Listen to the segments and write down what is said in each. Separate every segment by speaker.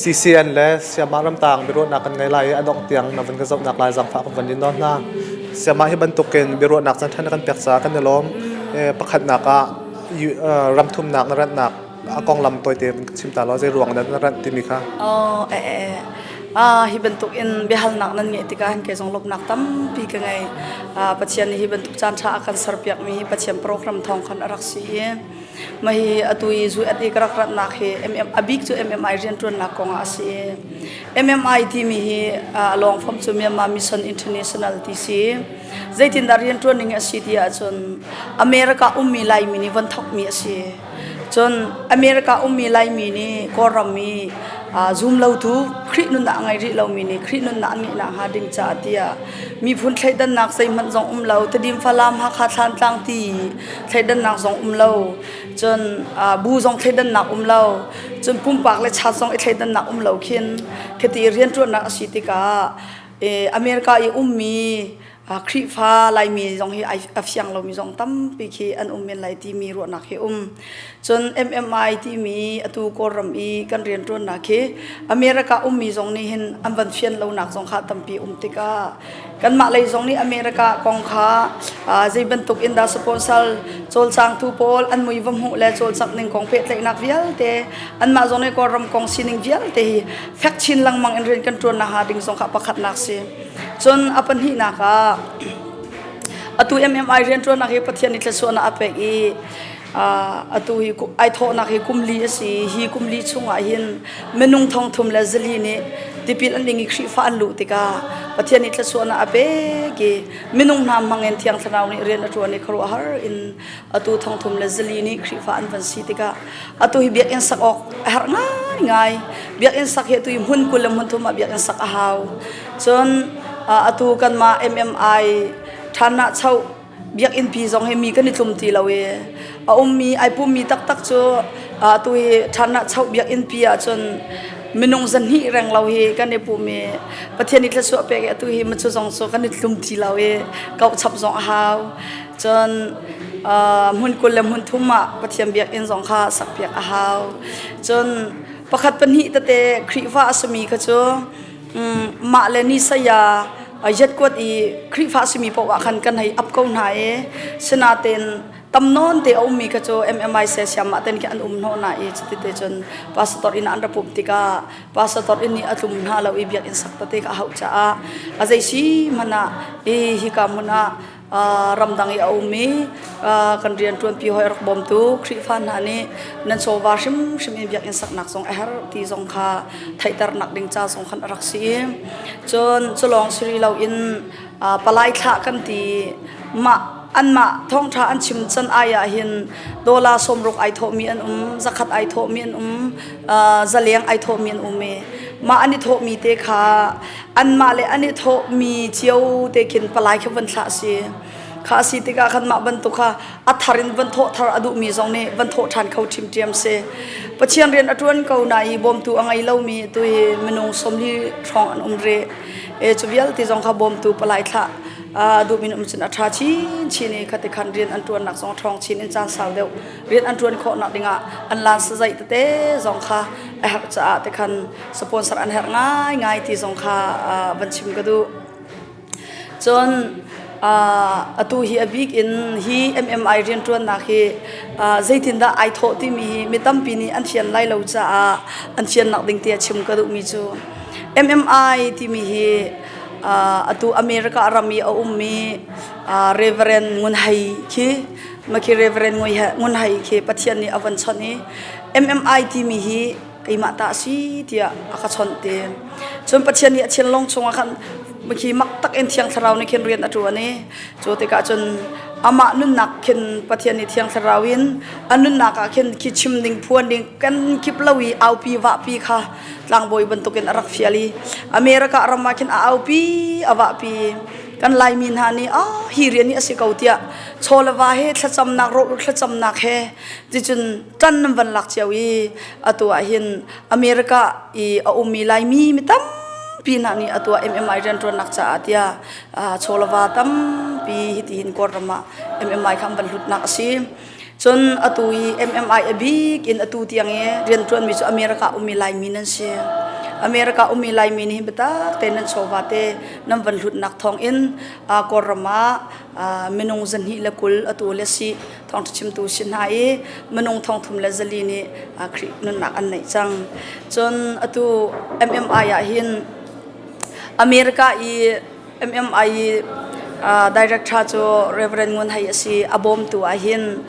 Speaker 1: CCN le Siamah ramtang biaruahnak kan ngei lai i a dongh tiang na van ka zohnak lai zaangfah kan van in nawn hna. Siamah hi bantukin biaruahnak caan ṭha na kan pek caah kan i lawm. Pakhatnak ah ramthumnak na ranhnak a konglam tawite van ka chim ta law zei ruang dah na ranh timi kha.
Speaker 2: Oh, eh, eh. Ah, hi bantuk in biahalnak nan ngeih tikah hin kei zong lawmhnak tampi ka ngei. Ah, Pathian nih hi bantuk caan ṭha a kan serpiakmi hi Pathian program thawng khan a rak si i mah hi atu i zu at i ka rak ratnak hi MM a bik cu MMI rianṭuannak kong ah a si i MMI timi hi a long form cu Myanmar Mission International ti si. Zeitindah rianṭuan ning a si ti ahcun America ummi Laimi nih von thawkmi a si. Cun America ummi Laimi nih Kawlram i zumlotu Khrih nunnak a ngei rih lomi nih Khrih nunnak an ngeih nakhnga ding caah tiah miphun thleidannak zeihmanh zong um lo Tedim Falam Hakha Thlantlang ti thleidannak zong um lo cun bu zong thleidannak um lo cun pumpak le chat zong i thleidannak um lo khin khiti rianṭuannak a si tikah America i ummi Khrihfa Laimi zong hi a fiang lomi zong tampi khi an um men lai timi ruahnak hi um. Cun MMI timi atu Kawlram i kan rianṭuannak hi America ummi zong nih hin an van fian lonak zong kha tampi um tikah kanmah lei zong nih America kong kha zei bantuk in dah sponsor cawlcangtu pawl an mui va hmuh le cawlcangh ning kong pehtlaihnak vialte anmah zong nih Kawlram kong sining vialte hi fek chin lengmang in rian kan ṭuan nakhnga ding zong kha pakhatnak si. Cun a pahnihnak ah atu MMI rianṭuannak hi Pathian nih thluachuahnak a pek i atu hi ai thawhnak hi kum li a si. Hi kum li chungah hin minung thong thum le zali nih tipil an ing i Khrihfa an luh tikah Pathian nih thluachuahnak a pek i minung hna hmangin Thiang Thlarau nih rian a ṭuan i khuaruahhar in atu thong thum le zali nih Khrihfa an van si tikah atu hi biakinn sak awk a herh ngaingai. Biakinn sak hi atu hi hmun 20 le hmun thum ah biakinn sak a hau. Cun atu kanmah MMI ṭhanah choh biakinn pi zong hi mi kan i tlum ti lo i a ummi ai pummi taktak cu atu hi ṭhanah choh biakinn pi ahcun minung zahnih reng lo hi kan i pum i Pathian nih thluachuah pek i atu hi macu zong cu kan i tlum ti lo i kauh chap zong a hau. Cun hmun 20 le hmun thum ah Pathian biakinn zong kha sakpiak a hau. Cun pakhat pahnih tete Khrihfa a simi kha cu mah le ni saya yatkuat i Khrihfa simi paoh ah khan kan hei ap ko hna i sinain tam nawn te a ummi kha cu MMI se siam ah ten khi an um hnawh na i cuti te cun pastor inn ah an ra pumh tikah pastor inn nih a tlum hna lo i biakinn sak tete ka hauh caah a zei si hmanh ah i hika hmun ah ramdang i a ummi kan rianṭuanpi hawi a rak bawmtu Khrihfa hna nih nan chawva hrimhrim in biakinn saknak zong a herh ti zong kha theihternak ding ca zong khan a rak si. Cun culawng si rih loin palai thlah kan ti mah anmah thawngṭha an chim can ai ah hin dollar 60 ai thawhmi an um, zakhat ai thawhmi an um, zaleng ai thawhmi an um i mah an i thawhmi te kha anmah le an i thawhmi cio te khin palai kha van thlah si kha si tikah khan mah bantuk kha a thar in van thawh thar a duhmi zong nih van thawh ṭhan kho ṭhimṭhiam si Pathian rian a ṭuan ko na i bawmtu a ngei lomi tu hi minung 40 hrawng an um rih e cu vialte zong kha bawmtu palai thlah duhmi um cun a ṭha chin chin i khati khan rian an ṭuannak zong ṭhawng chin in caan sau deuh rian an ṭuan khawhnak dingah an lan sazaih tete zong kha a herh caah te khan sponsor an herh ngaingai ti zong kha van chim ka duh. Cun atu hi a bik in hi MMI rianṭuannak hi zeitindah ai thawh timi hi mi tampi nih an fian lai lo caah an fiannak ding tiah chim ka duhmi cu MMI timi hi atu America ram i a ummi Reverend Ngun Hei khi makhi Reverend Ngun Hei khi Pathian nih a van chawnh i MMI timi hi keimah ta a si tiah a ka chawnh te. Cun Pathian nih a thinlung chungah khan khi mak tak in Thiang Thlarau nih khin rian a ṭuan i cu tikah cun amah nunnak khin Pathian nih Thiang Thlarau in a nunnak ah khin khi chim ding phuan ding kan kip lo i aupi vahpi kha tlangbawi bantukin a rak fial i America ram ah khin a aupi a vahpi kan Laimi hna nih ah hi rian hi a si ko tiah chaw le va he thlacamnak rawh thlacamnak he ticun ṭan nan van lak cio i atu ah hin America i a ummi Laimi mi tampi hna nih atu ah MMI rianṭuannak caah tiah chawlava tampi hitihin Kawlram ah MMI kha an van hlutnak a si. Cun atu i MMI a bik in atu tiang i rianṭuanmi cu America ummi Laimi nan si. America ummi Laimi nih biatak tein nan chawva te nan van hlutnak thawng in Kawlram ah minung 220 atu le si thawngṭha chimtu si hna i minung 3400 nih Khrih nunnak an neih cang. Cun atu MMI ah hin America i MMI i director cu Reverend Ngun Hei a si. A bawmtu ah hin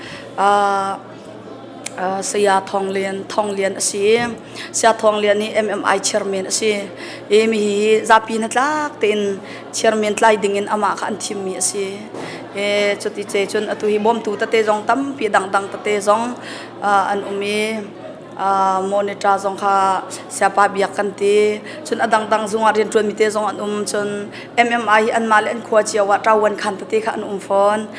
Speaker 2: Saya Thawng Lian Thawng Lian a si. Saya Thawng Lian hi MMI chairman a si. I mi hi zapi hnatlak tein chairman tlai ding in amah kha an thimmi a si. E, cuti ce cun atu hi bawmtu tete zong tampi dangdang tete zong an um i monitor zong kha siapa biak kan ti. Cun a dangdang zung ah rianṭuanmi te zong an um. Cun MMI hi anmah le an khua cio ah ṭawan khan tete kha an um fawn.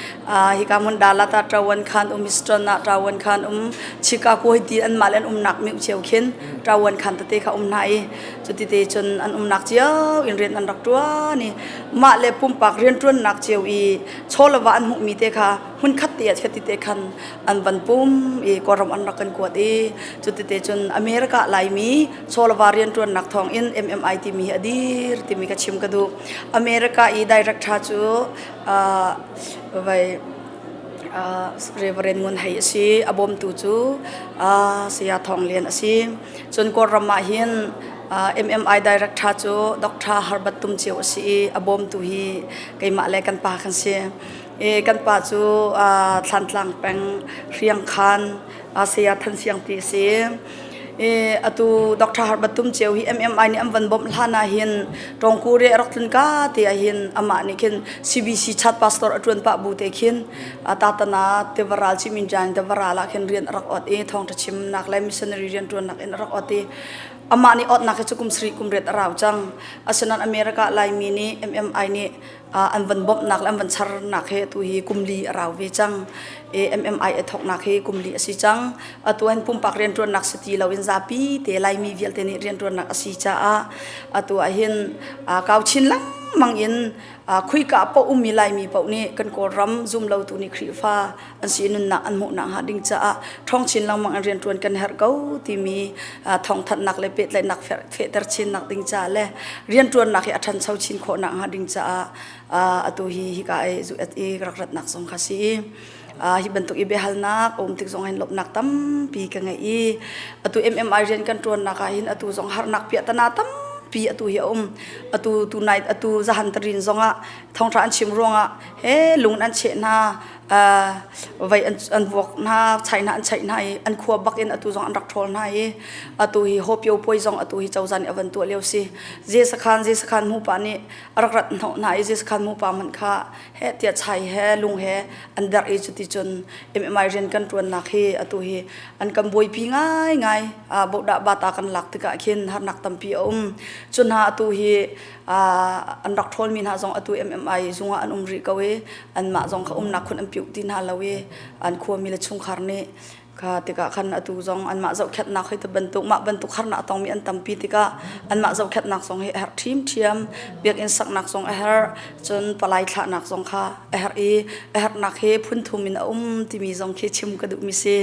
Speaker 2: Hika hmun Dalat ah ṭawan khan um, Houston ah ṭawan khan um, Chicago hi ti anmah le an umnak mi cio khin ṭawan khan tete kha um hna i cuti te cun an umnak cio in rian an rak ṭuan i mah le pumpak rianṭuannak cio i chaw le va an hmuhmi te kha hmunkhat te ah khati te khan an van pum i Kawlram an rak kan kuat i cuti te cun America Laimi chaw le va rianṭuannak thawng in MMI timi hi a dir timi ka chim ka duh. America i director cu vai Reverend Ngun Hei a si. A bawmtu cu Saya Thawng Lian a si. Cun Kawlram ah hin MMI director cu Dr. Herbert Tum Ceu a si i a bawmtu hi keimah le kan pa kan si. I kan pa cu Thlantlang peng Hriangkhan Saya Than Siang ti a si. I atu Dr. Herbert Tum Ceu hi MMI nih an van bawmh hlan ah hin Tawngkuri a rak tlun ka te ah hin amah nih khin CBC chat pastor a ṭuan pah bu te khin tatana tivaral Ciminjan tivaral ah khin rian a rak ot i thawngṭha chimnak le missionary rian ṭuannak in a rak ot i amah nih otnak hi cu kum sarih kum riat a rau cang. Asinain America Laimi nih MMI nih an van bawmhnak le an van charnak he atu hi kum li a rau ve cang. MMI a thawknak hi kum li a si cang. Atu hin pumpak rianṭuannak si ti loin zapi te Laimi vialte nih rianṭuannak a si caah atu ah hin kau chin lengmang in khuika paoh ummi Laimi paoh nih kan Kawlram zumlotu nih Khrihfa an si nunnak an hmuhnak hnga ding caah ṭhawng chin lengmang in rianṭuan kan herh ko timi thawngthanhnak le pehtlaihnak fehter chinnak ding caah le rianṭuannak hi a ṭhancho chin khawhnak hnga ding caah atu hi hika i i rak ratnak zong kha si i hi bantuk i biahalnak a um tik zong hin lawmhnak tampi ka ngei i atu MMI rian kan ṭuannak ah hin atu zong harnak piahtana tampi atu hi a um atu tu night atu zahan tarin zongah thawngṭha an chim ruangah he lung an cheh hna vai an vuak hna chai hna an chaih hna i an khua bak in atu zong an rak ṭhawl hna i atu hi hopio puai zong atu hi cozah nih a van tuah lio si je sakhan je sakhan mu pa nih a rak rat hnawh hna i je sakhan mu pa hmanh kha he tiah chai he lung he an derh i cuti cun MMI rian kan ṭuannak hi atu hi an kan buaipi ngai ngai bodah bata kan lak tikah khin harnak tampi a um cun hna atu hi an rak ṭhawlmi hna zong atu MMI zung ah an um rih ko i anmah zong kha umnak khun an piuh ti hna lo i an khuami le chungkhar nih kha tikah khan atu zong anmah zohkhenhnak hoi te bantuk mah bantuk harnak a tongmi an tampi tikah anmah zohkhenhnak zong hi a herh ṭhiamṭhiam biakinn saknak zong a herh cun palai thlahnak zong kha a herh i a herhnak hi phun thum in a um timi zong khi chim ka duhmi si.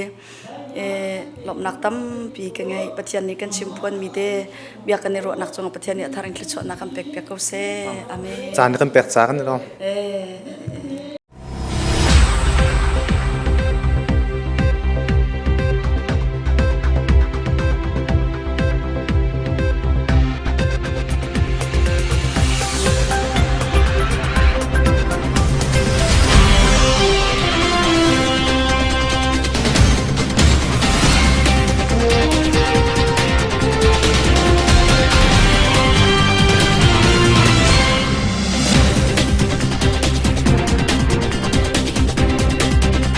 Speaker 2: Lawmhnak tampi ka ngei. Pathian nih kan chim phuanmi te bia kan i ruahnak cungah Pathian nih a thar in thluachuahnak kan pek piak ko seh. Amen.
Speaker 1: Caan kan pek ca kan i lawm.
Speaker 2: Eh.